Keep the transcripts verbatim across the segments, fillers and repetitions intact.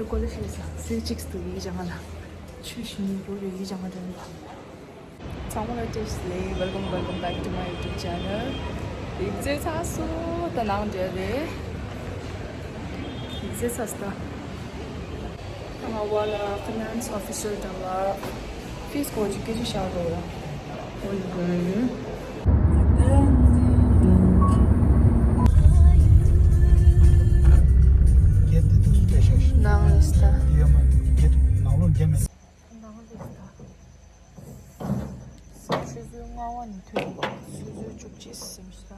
ཀོ་ལེ་ཤི་ས་སི་ཅིག་ཏུ་ཡིག་སྦྱང་ལ་ཆུ་ཤིང་ཡོད་ཡིག་སྦྱང་དོན་པ། ཚང་མ་ལ་བཀྲ་ཤིས་བདེ་ལེགས། Welcome, welcome back to my YouTube channel. ཡིག་ཚད་ཚ་སུ་ད་ནང་འདྲ་རེད། ཡིག་ཚད་ཚ་སུ་ད། ང་བ་ལ་finance officer དང་ལ་fees སྐོར་གྱི་སྐད་ཆ་བཤད་འགྲོ་ལ། ཨོ་ཡུ་གོ་ཡུ། སྐད་དེ་དུས་སུ་སྤེལ་ཤོག་ཤིག་ནང་ལ་ས། ཡོད་མ་སྐད་ནང་ལོགས་རྒྱ་མེད། ནང་ལ་ས། ཆུ་ཚོད་ལྔ་པ་ནས་ཐོན་པ་ཆུ་ཚོད་བཅུ་གཅིག་ཟིན་ཤག་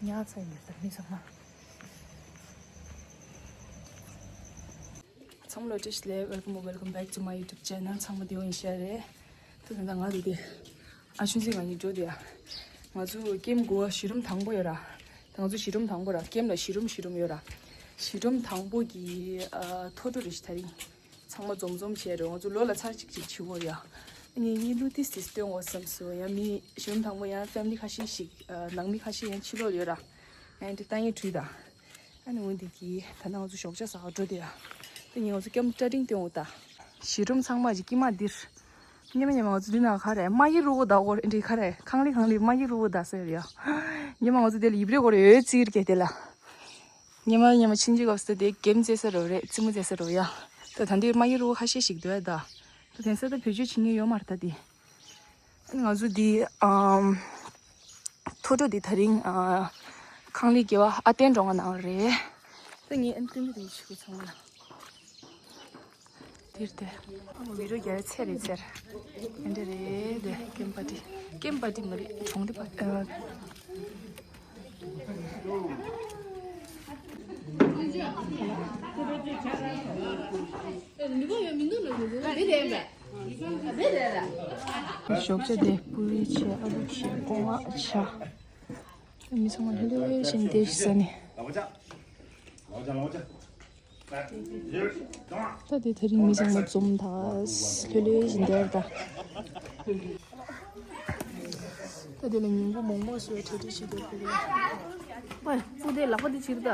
ཉག་ཚ་ཡིན་ས་མི་ཚང་མ། ཚང་མ་ལ་བཀྲ་ཤིས་བདེ་ལེགས། Welcome, welcome back to my YouTube channel. ཚང་མ་བདེ་པོ་ཡིན་ཤག་རེད། ད་ད་ལྟ་ང་འདུག་དེ། ཨ་ཆུང་ཆུང་ང་གཉིས་འགྲོ་དེ་ཡ། ང་ཚོ་ཀེམ་དགུ་པ་གཞི་རིམ་དང་པོ་ཡོད་ར། ད་ང་ཚོ་གཞི་རིམ་དང་པོ་ར། ཀེམ་ལ་གཞི་རིམ་གཞི་རིམ་ཡོད་ར། གཞི་རིམ་དང་པོ་གི་ཨ་ཐོ་ཐོ་རེ་ཞིག་དེ་རིང་། ཚང་མ་འཛོམས་འཛོམས་བྱས་རེད། ང་ཚོ་ལོ་ལ་ཚར་གཅིག་གཅིག་བྱེད་དགོས་ཡ། ཨ་ནི་ངས་ལུས་ཏིས་ཏིས་སྟོན་དགོས་བསམ་སོང་ཡ། མི་གཞི་རིམ་དང་པོ་ཡང་ཕེ་མི་ལི་ཁ་ཤས་ཤིག་ཨ་ནང་མི་ཁ་ཤས་ཡང་ཕྱི་ལོགས་ཡོད་ར། ཡང་འདི་ལྟ་ངན་བྲིས་ད། ཨ་ནི་འོན་ཏེ་གི་ད་ནང་ང་ཚོ་ཞོགས་ཇ་ཟ་ག་འགྲོ་དེ་ཡ། དེ་ངས་ང་ཚོ་ཀེམ་སྟ་ཊིང་སྟོན་འོ་ད། གཞི་རིམ་ཚང་མ་གི་དཀྱིལ་མ་འདིར། ཉི་མ་ཉི་མ་ང་ཚོ་འདི་ནང་ག་རེ་མ་གི་རུ་གོ་ད་གོ་འདི་ག་རེ་ཁང་ལི་ཁང་ལི་མ་གི་རུ་གོ་ད་ཟེར་ཡ། ཉི་མ་ང་ཚོ་དེ་ལ་ཡིབ་རེ་གོ་རེ་ཡོད་ཙིག་ར་གེ་དེ་ལ། ཉི་མ་ཉི་མ་ཕྱིན་ཅི་གོ་སྟེ་དེ་ཀེམ་རྩེ་ས་རོ་རེད་རྩེད་མོ་རྩེ་ས་རོ་ཡ། ད་ད་འདིར་མ་གི་རུ་གོ་ཁ་ཤས་ཤིག་འདུག་ཡ་ད། ད་དེང་སང་ད་བེད་སྤྱོད་བྱེད་མཁན་ཡོད་མ་རེད་ད་དེ། ང་ཚོ་འདི་ཨམ། ཐོ་ཐོ་འདི་དེ་རིང་ཨ། ཁང་ལི་དགེ་བ་ཨ་བསྟན་སྒྲོལ་མ་ནང་རེད། ད་ངས་ཨན་ཏིམ་དེ་ཞུ་ཚང་མ་ལ། འདིར་དེ། ཨ་མོ་བི་རོ་རྒྱལ་ཚེ་རེད་ཚེར། ཨན་དེ་རེད་དེ་ཀེམ་པ་ཏི། ཀེམ་པ་ཏི་མ་རེད་གྲོང་སྡེ་པ་ཏི། ཞོགས་ཇ་དེ་པུ་རི་བྱས་ཨ་ལུ་བྱས་སྐོང་བ་ཇ། མི་ཚང་མ་ལྷོད་ལྷོད་བཞིན་བསྡད་ཤག་ཟ་ནས། ད་དེ་དེ་རིང་མི་ཚང་མ་འཛོམས་ད་ལྷོད་ལྷོད་བཞིན་བསྡད་ད། ད་དེ་ལ་ཉིན་གུང་མོག་མོག་ཟོས་གྲ་སྒྲིག་བྱེད་དགོས་ཕེབས་ཡོད། ཨ། སྤུ་དེ་ལག་པ་དེ་བྱིར་ད།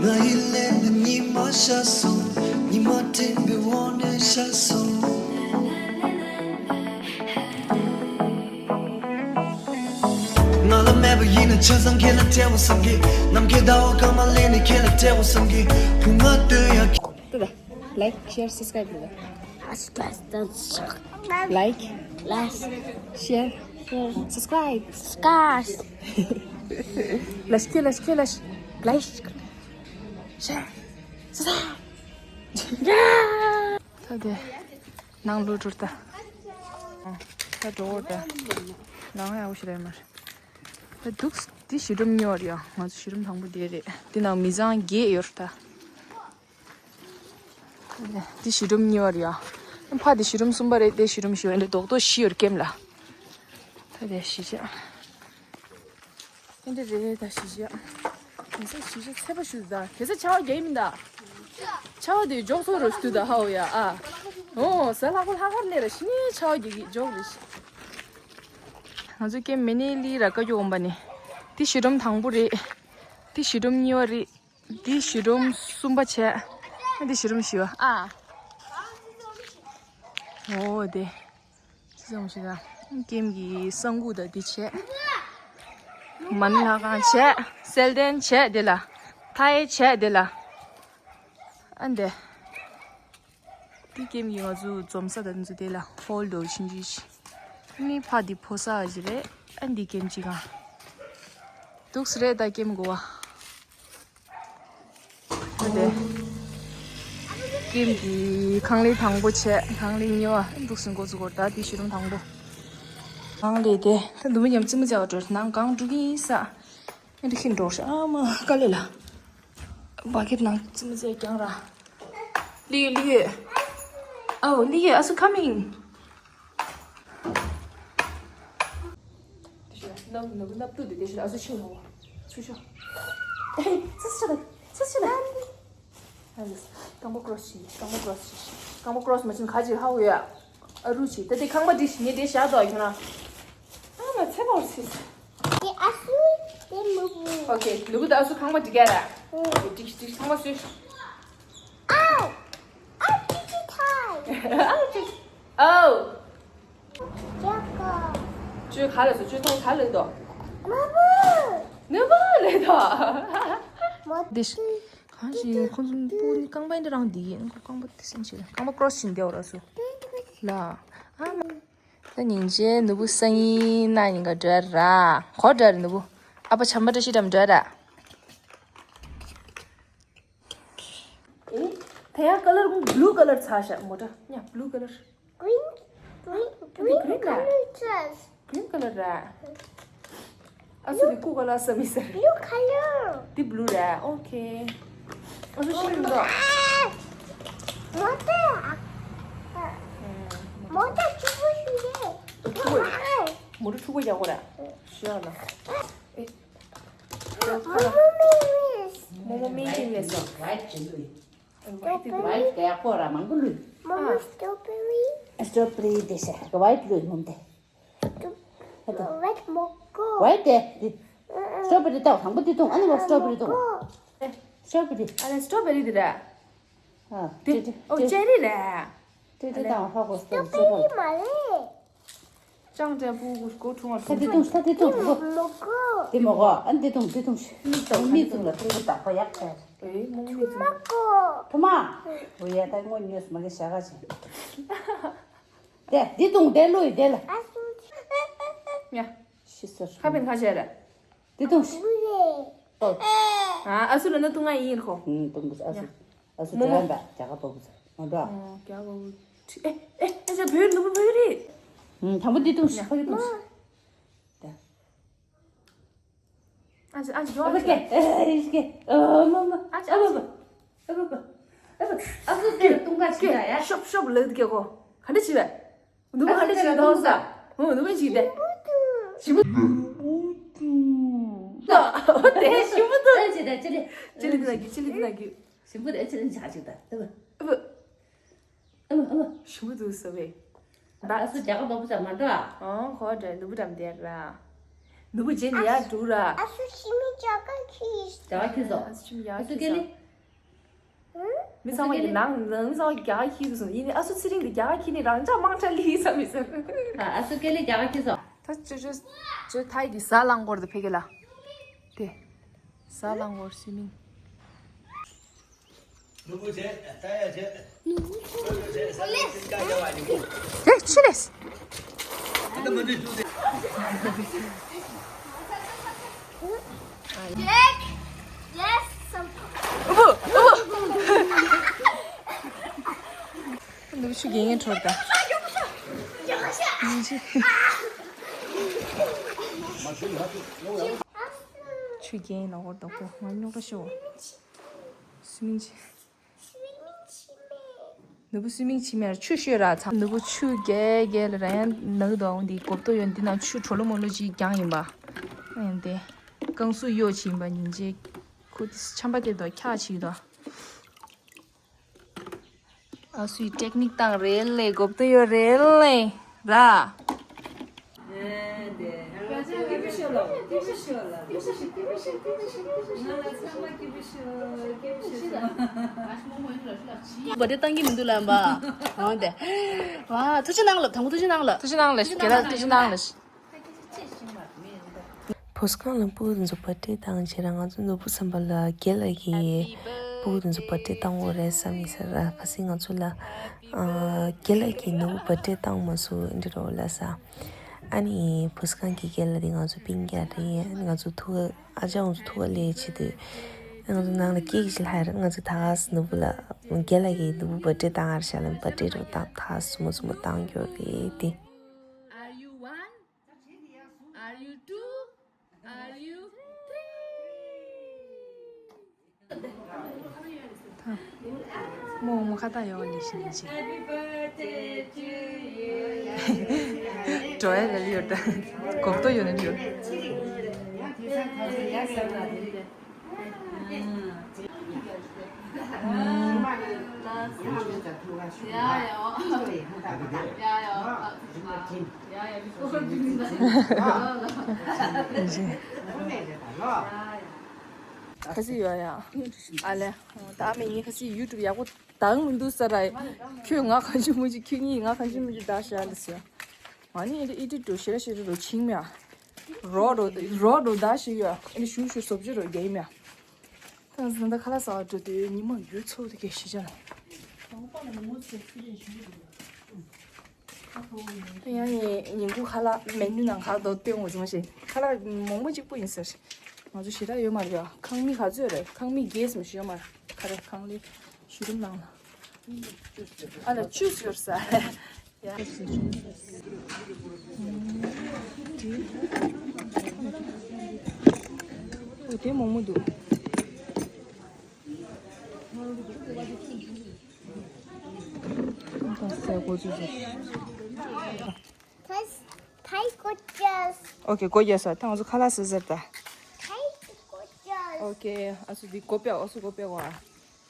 ང་ཡི་ལན་ལ་ཉི་མ་ཤར་སོང་། ཉི་མ་སྤྲིན་པའི་འོག་ནས་ཤར་སོང་། ང་ལ་མེད་པ་ཡིན་ན་ཆ་ཚང་ཁྱེད་ལ་སྤྲད་པ་བསམ་གི། ནམ་མཁའི་ཟླ་བ་སྐར་མ་ལེན་ནས་ཁྱེད་ལ་སྤྲད་པ་བསམ་གི། བུ་ང་སྟོན་ཡ། ད་ད། Like, share, subscribe ལ། Subscribe, like, like, share, share, subscribe, subscribe. Like, share, like, share, like, like, share, subscribe. ད་དེ་ནང་ལོག་འགྲོ་ད། ད་འགྲོ་ད། ནང་ཡག་པོ་ཞིག་རེད་མ་རེད། ད་འདུག་འདི་གཞི་རིམ་གཉིས་པ་རེད་ཡ། ང་ཚོ་གཞི་རིམ་དང་པོ་འདི་རེད། འདི་ནང་མི་ཚང་བརྒྱད་ཡོད་རེད་ད། འདི་གཞི་རིམ་གཉིས་པ་རེད་ཡ། ཕ་འདི་གཞི་རིམ་གསུམ་པ་རེད། དེ་གཞི་རིམ་བཞི་པ་རེད། རྡོག་རྡོག་བཞི་ཡོད་ཀེམ་ལ། ད་དེ་བཞི་ཆ། ཨེ་འདྲ་རེད་ད་བཞི་ཆ། གེ་སར་བཞི་ཆ་ཚད་པ་ཞུ་ད། གེ་སར་ཆར་པ་རྒྱག་གི་མིན་ད། ཆར་པ་དེ་འཇོག་ཚོགས་རོ་ཞུ་ད་ཧའོ་ཡ་ཨ། ཨོ་ཟ་ལྷག་པ་ལྷག་པར་ནས་ར་ཤི་ནི་ཆར་པ་རྒྱག་གི་འཇོག་རེ་ཤི། ང་ཚོ་ཀེམ་མེ་ནེ་ལི་ར་ཀ་རྒྱུ་འོང་པ་ནི། འདི་གཞི་རིམ་དང་པོ་རེད། འདི་གཞི་རིམ་གཉིས་པ་རེད། འདི་གཞི་རིམ་གསུམ་པ་བྱས། འདི་གཞི་རིམ་བཞི་པ། ཨ། འོ་དེ། ཅི་ཙམ་ཞིག་ལ། ཀེམ་གྱི་གསང་ཁུག་དང་འདི་བྱས། མ་ཎི་ལྷ་ཁང་བྱས། གསལ་ལྡན་བྱས་དེ་ལ། མཐའ་ཡས་བྱས་དེ་ལ། ཨ་འདི། འདི་ཀེམ་གྱི་ང་ཚོ་འཛོམས་ས་དང་འདི་ཚོ་དེ་ལ་ཧོལ་དུ་ཕྱིན་ཅི་ཞིག་ནི་ཕ་འདི་ཕོ་ས་ཞིག་རེད། ཨ་འདི་ཀེམ་གཅིག་ག་འདུག་སེ་རེད་ད་ཀེམ་གོ་བ། ཨ་དེ། ཀེམ་གྱི་ཁང་ལི་དང་པོ་བྱས། ཁང་ལི་གཉིས་པ་འདུག་སེ་འགོ་ཚུགས་གོ་ད་འདི་གཞི་རིམ་དང་པོ། ཁང་ལི་དེ་ད་འདུག་མི་ཉམས་རྩིས་མ་བྱ་བ་འགྲོ་ནང་གང་འགྲོ་གི་ཡིན་ས། ཨ་འདི་ཁྱི་འགྲོ་ཤག་ཨ་མ་དཀའ་ལས་ལ། བ་ཁྱེད་ནང་ཙི་མི་ཙེ་རྐྱང་ར། ལི་ཡོད་ལི་ཡོད། ཨའོ་ལི་ཡོད། ཨ་སུ་ཁ་མིང་། དེ་ཤོད་ནབ་ནབ་ནབ་ཏུ་དེ་དེ་ཤོད་ཨ་སུ་ཆུ་ལ་བ། ཆུ་ཤོད། ཨེ་ཙི་ཤོད་ཙི་ཤོད། ཨ་ལི་སྐམ་པོ་ཀྲོས་ཤི་སྐམ་པོ་ཀྲོས་ཤི་སྐམ་པོ་ཀྲོས་མ་ཕྱིན་ཁ་ཅིག་ཧ་གོ་ཡ། ཨ་རུ་ཆི། ད་དེ་ཁང་པ་འདི་ངས་དེ་བཞག་དོ་ཁྱོད་རང་། ཨ་མ་ཚེ་བར་སི། དེ་ཨ་སུ། དེ་ནུ་བུ། ཨོ་ཁེ། ནུ་བུ་ད་ཨ་སུ་ཁང་པ་འདི་ག་ར། ཨུ། འགྲིག་འགྲིག་ཁང་པ་སུ། ཨའོ། ཨ་ཅི་ཅི་ཐའི། ཨའོ་ཅི། ཨའོ། ཅོ་ག། ཅོ་ག་ལ་སོ། ཅོ་ཐོང་ག་ལ་དོ། ནུ་བུ། ནུ་བུ་ལ་དོ། མོ། འདི་གང་ཞིག་ཁོང་ཚོ་སྤུ་ནི་རྐང་པ་འདི་རང་འདི་ཡིན། རྐང་པ་དེ་སེམས་ཆེ་རྐང་པ་ཀྲོ་སི་བྱིན་བསྡད་འོ་ར་སུ། ལ། ཨ་མ། ད་ཉིན་བྱེད་ནུ་བུ་སང་ཉིན་ན་ཉིན་ག་འདྲ་ར། གོ་འདྲ་ར་ནུ་བུ། ཨ་ཕ་བྱམས་པ་བཀྲ་ཤིས་འགྲམ་འདྲ་ར། ཨེ། ད་ཡང་ཀ་ལར་ཀུན་བླུ་ཀ་ལར་ཚ་ཤ་མོ་ཏྲ་ཉ་བླུ་ཀ་ལར། Green, green, green, green green color. Green color ར། ཨ་སུ་དེ་ཀུ་ཀ་ལར་ས་མི་ཟེར། Blue color. དེ་བླུ་ར། ཨོ་ཁེ། ཨ་སུ་ཤི་མི་འདུག་མོ་ཏྲ། མོ་ཏྲ་ཕྱུག་པོ་ཞིག་རེད། ཕྱུག་པོ། མོ་ཏྲ་ཕྱུག་པོ་རྒྱག་གོ་ར། ཤི་ཡ་ལ། ཨེ། མོ་མོ་མིན་མིན། མོ་མོ་མིན་མིན་ལས་སོ། White ཅི་ལུས། White དེ། White ག་ཡག་པོ་ར་མང་པོ་ལུས། མོ་མོ། ཨ། Strawberry. Strawberry དེ་ཤ་white ལུས་ངོམ་དེ། White མོ་གོ། White དེ། དེ། Strawberry ད་དང་པོ་དེ་བཏུང་། ཨ་ནི་ལ་strawberry བཏུང་། Strawberry། ཨ་ནི་strawberry དེ་ར། ཨ། དེ། ཨོ་ཅེ་རི་ར། དེ་དེ་དང་ཧ་གོ་strawberry མ་རེད། ཅང་ཏྲ་པུ་གུ་གོ་ཁྲུང་བ་ཁྲུང་། ད་དེ་བཏུང་། ད་དེ་བཏུང་། མོ་གོ། དེ་མོ་གོ། ཨ་ནི་དེ་བཏུང་། དེ་བཏུང་། མི་བཏུང་ལ་བཏུང་གི་དག་པ་ཡག་ཆེ། ཨེ་མོ་མི་བཏུང་། ཐུ་མ། འོ་ཡ་ད་ངོ་ཉོས་མ་གི་ཞག་ག་ཆེ། དེ་དེ་བཏུང་། དེ་ལོས་དེ་ལ། ཨ་སུ། ཡ། ཤི་སོ། ཁ་པན་ཁ་ཤས་ར། དེ་བཏུང་། ཨ་ཨ་སུ་ལ་ན་བཏུང་ང་ཡིན་ཁོ། ཨུམ་བཏུང་གི། ཨ་སུ། ཨ་སུ་མོ་མོ། རྒྱ་རྒྱ་ག་པ་བུ་ཚ་མ་འགྲོ། ཨོ་རྒྱ་ག་པ་བུ་ཚ། ཨེ་ཨེ་ཨ་ཅག་བོད་ནུ་བོ་བོད་རེད། ཨུམ་དང་པོ་འདི་བཏུང་ཤིག་ཁོ་གི་བཏུང་ཤིག་ད། ཨ་ཅག་ཨ་ཅག་ཨ་ཅག་ཨ་ཅག་ཨ་མ་མ་ཨ་ཅག་ཨ་ཅག་ཨ་ཅག་ཨ་ཅག་ཨ་སུ་ཟེར་བཏུང་ག་ཅི་ད་ཡ། ཤོབ་ཤོབ་ལག་དུ་སྐྱེ་གོ་ག་འདྲ་བྱེད་པས། ནུ་བོ་ཧ་ལས་ཤིག་ཐོག་ས། ཧུ་ནུ་བོ་ཞིག་དེ། ཞིམ་པོ། དེ་ཞིམ་པོ་འདུག་ཨེ་ཅི་དེ་ཅི་ལི། ཅི་ལི་དེ་ན་གི་ཅི་ལི་དེ་ན་གི་ཞིམ་པོ་དེ་ཅི་ལི་འཇག་ཅིག་ད་ཨ་བ། ཨ་བ། ཨ་བ། ཨ་བ། ཞིམ་པོ་འདུག་ཟེར་བས། ད་ཨ་སུ་རྒྱ་གར་ནོར་བུ་ཙམ་མ་འགྲོ་ཨ། ཨོ་ཁོ་འདྲ་ནུ་བོ་འགྲམ་དེ་ར། ནུ་བོ་རྗེས་ནི་ཡར་འགྲོ་ར། ཨ་སུ་ཞི་མི་རྒྱ་གར་ཁྱི། རྒྱ་གར་ཁྱི་ཟོ། ཨ་སུ་ཞི་མི་རྒྱ་གར་ཨ་སུ་ཁྱི་ཟོ། སྐེ་ལི། མི་ཚང་མ་གི་ནང་ནང་མི་ཚང་མ་གི་རྒྱ་གར་ཁྱི་འདུག་སོང་། ཡིན་ནི་ཨ་སུ་ཚེ་རིང་དེ་རྒྱ་གར་ཁྱི་ནི་རང་ཅག་དམངས་ཁྲ་ལི་ས་མི་ཟེར། ཨ་སུ་སྐེ་ལི་རྒྱ་གར་ཁྱི་སོང་། ད་ཅོ་ཅོ་ཅོ་ཐའི་གི་ཟ་ལང་གོར་དུ་ཕེ་གི་ལ། དེ་ཟ་ལང་གོར་སུ་མིན། དེ་ཆི་རེད། Yes, some. ཨུ་བུ། ཨུ་བུ། འདི་ཆུ་རྒྱལ་ངན་འཕྲོར་ད། ཆུ་རྒྱལ་ངན་ལ་འོར་དོག་པོ་ང་རྙོག་པ་ཤོ། སུ་མིན་ཆི། ནུ་བོ་སུ་མིང་ཆི་མེར་ཆུ་ཤོད་ར་ཚ། ནུ་བོ་ཆུ་རྒྱལ་རྒྱལ་ལ་ར་ཡང་ནག་དོ་འོང་དེ་གོབ་ཏོ་ཡོད་འདི་ན་ཆུ་གྲོ་ལོ་མོ་ལོ་ཅིག་རྒྱང་ཡིན་པ། ཨེ་དེ་རྐང་སུ་གཡོ་ཆི་ཡིན་པ་ཉིན་རྗེ་ཁུ་ཆམ་པ་དེ་དོ་འཁྱག་ཆི་དོ། ཨ་སུའི་ཊེག་ནིག་དང་རེད་ལེ་གོབ་ཏོ་ཡོད་རེད་ལེ་ར། བ་དེ་བཏང་གི་མི་འདུག་ལམ་པ། འོ་དེ། བ་ཐུགས་རྗེ་གནང་ལབ། དང་པོ་ཐུགས་རྗེ་གནང་ལབ། ཐུགས་རྗེ་གནང་ལབ། རྒན་ལགས་ཐུགས་རྗེ་གནང་ལབ། བོ་སི་ཁང་ལ་སྤུ་གུ་དེ་ཚོ་བར་ཐི་ཌེ་བཏང་བྱས་ར་ང་ཚོ་ནོར་བུ་བསམ་པ་ལ་རྒན་ལགས་ཀྱིས་སྤུ་གུ་དེ་ཚོ་བར་ཐི་ཌེ་བཏང་དགོས་རེད་བསམ་ཡིན་ས་ར། གལ་སྲིད་ང་ཚོ་ལ་ཨ་རྒན་ལགས་ཀྱིས་ནོར་བུ་བར་ཐི་ཌེ་བཏང་མ་སོང་འདི་འདྲ་བོ་ལ་ས། ཨ་ནི་བོ་སི་ཁང་གི་རྒན་ལགས་དེ་ང་ཚོ་སྤུན་ཀྱག་རེད། ཨ་ནི་ང་ཚོ་ཐུག་ཨ་ཅག་ང་ཚོ་ཐུག་ལས་བྱེད་དུས་ང་ཚོ་ནང་ལ་སྐད་ཅིག་ལྷག་རེད། ང་ཚོ་ད་ག་སེ་ནོར་བུ་ལ་རྒན་ལགས་ཀྱིས་ནོར་བུ་བར་ཐི་ཌེ་བཏང་ཨ་རེད་ཤག་ལབ་བར་ཐི་ཌེ་རོ་བཏང་ཐག་སུ་མོ་སུ་མོ་བཏང་རྒྱུ་རེད་དེ། Are you one? Are you two? Are you three? མོ་མོ་ཁ་ཏ་ཡོ་ལི་ཤི་ནི་ཅི། འགྲོ་ཡ་ལ་ལི་ཡོད་ད། གོག་ཏོ་ཡོད་ནི་ཡོད། ཡ་ཡ། ཡ་ཡ། ཁ་སི་ཡོད་ཡ། ཨ་ལེ། ད་མི་ངའི་ཁ་སི་ཡུ་ཊུབ་ཡག་པོ་དང་མི་འདུག་ས་ར། ཁྱོད་ང་གང་བྱུང་མི་བྱུང་ཁྱོད་གཉིས་ང་གང་བྱུང་མི་བྱུང་ད་ཤ་ལ་ཟེར། ང་ནི་ཨེ་འདྲ་ཨེ་འདྲ་འགྲོ་ཤེས་ར་ཤེས་ར་རོ་ཆིང་མེ་ཨ། རོ་རོ་རོ་རོ་ད་ཤི་ཡོད་ཨ་ནི་ཞུ་ཞུ་སོབ་ཅི་རོ་རྒྱ་ཡིན་མེ་ཨ། ད་ཟ་ད་ཁ་ལག་ཟ་བ་འགྲོ་དུས་ཉི་མ་ཡུལ་ཚོ་དེ་གས་ཤི་ཅ་ལ། ཡང་ཡིན་ཉིན་གུང་ཁ་ལག་མེ་ནུ་ནང་ག་དོ་སྟོན་འོ་ཟིན་མ་ཤེས་ཁ་ལག་མོག་མོག་གཅིག་པོ་ཡིན་ཟེར། ང་ཚོ་ཞེ་དྲག་ཡོད་མ་རེད་ཡ། ཁང་མིག་ག་ཚོད་རེད། ཁང་མིག་གེས་མི་ཤེས་ཡོད་མ་རེད། ཁ་རེ་ཁང་ལི་ཞུ་རུམ་ནང་ལ། ཨ་ལ་ཅུས་ཡོད་ས། ཡ། འོ་དེ་མོག་མོག་འདུག་ད་ཟས་གོ་ཚོད་ཟེར། ཐའི་ཐའི་གོ་ཅེས། ཨོ་ཁེ་གོ་རྒྱག་ས་ད་ང་ཚོ་ཁ་ལག་ཟ་ཟེར་ད། ཐའི་གོ་ཅེས། ཨོ་ཁེ་ཨ་སུ་འདི་གོ་པེ་ཨ་སུ་གོ་པེ་གོ་ཨ།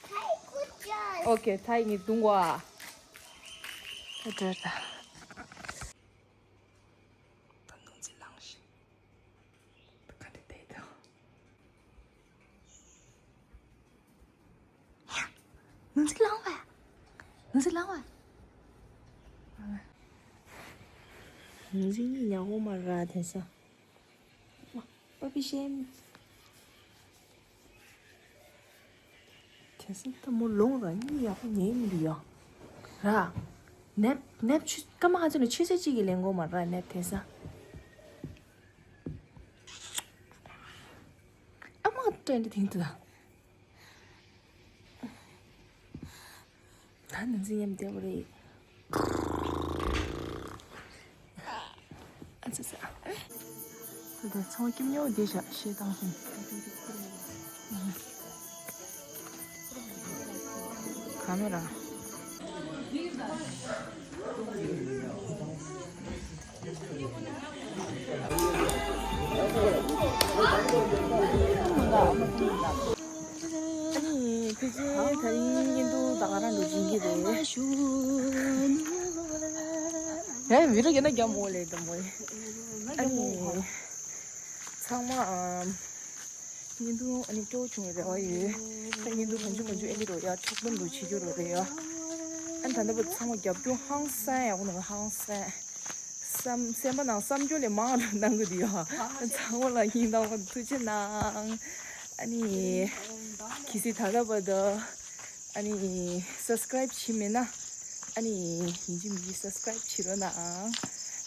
ཐའི་གོ་ཅེས། ཨོ་ཁེ་ཐའི་ངི་དུང་གོ་ཨ། ད་འདྲ་ད། ད་ནང་ཚེ་ལངས་ཤིག་ད་ག་འདྲ་བསྡད་ད། ནང་ཚེ་ལངས་བ། ནང་ཚེ་ལངས་བ། ནང་ཚེ་གཉིད་ཉལ་གོ་མ་ར་དེ་ས། ཨོ་པི་ཤེམ། དེ་སྲིད་ད་མོ་ལོང་ར་གཉིད་ཡག་པོ་ཉལ་མི་འདུག་ཡ། ར། ནེབ་ནེབ་ཆུ་སྐར་མ་ཁ་ཚོད་ནས་ཆུ་ཚོད་གཅིག་གི་ལེན་གོ་མ་ར་ནེབ་དེ་ས། ཨ་མ་ཏྲེན་ཏེ་དེང་དུ་ད། ད་ནང་ཚེ་ཉམས་བདེ་བོ་རེད། ཨ་ཙི་ཙི། ད་ལྟ་ཚང་མ་སྐྱིད་ཉོ་བདེ་བཞག་ཤེས་བཏང་སོང་། ག་མེད་ར། ཨ་ནི་ཕལ་ཆེར་ད་རིང་བརྙན་ཐུང་ད་ག་རང་འགྲོ་བྱེད་ཀྱི་རེད། ཡང་བི་རོ་རྒྱག་ན་རྒྱག་མོ་ལས་དུ་མོ། ཨ་ནི་ཚང་མ་ཨམ། བརྙན་ཐུང་ཨ་ནི་སྐྱོ་བོ་བྱུང་བའི་རེ་བ་ཡོད། ད་བརྙན་ཐུང་གང་བྱུང་མང་བྱུང་ཨེ་འདི་རོ་ཡ་ཆོག་པ་འདུག་བྱེད་རྒྱུ་རོ་རེད་ཡ། ཨ་ནི་ད་ལྟ་བུ་ཚང་མ་རྒྱབ་སྐྱོར་ཧང་སང་ཡག་པོ་གནང་ཧང་སང་། བསམ་སེམས་པ་ནང་བསམ་སྐྱོ་ལས་མང་རུ་གནང་གི་འདུག་ཡ། ཚང་མ་ལ་སྙིང་ཐག་པ་ཐུགས་རྗེ་གནང་། ཨ་ནི་གལ་སྲིད་ད་ལྟ་བར་དུ་ཨ་ནི་སབ་སི་ཀ་རའིབ་བྱེད་མེད་ན་ཨ་ནི་ཡིན་གཅིག་མིན་གཅིག་སབ་སི་ཀ་རའིབ་བྱེད་རོགས་གནང་།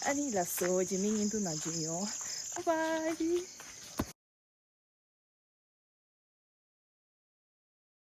ཨ་ནི་ལགས་སོ་རྗེས་མའི་བརྙན་ཐུང་ནང་མཇལ་ཡོང་། བྷའི་བྷའི།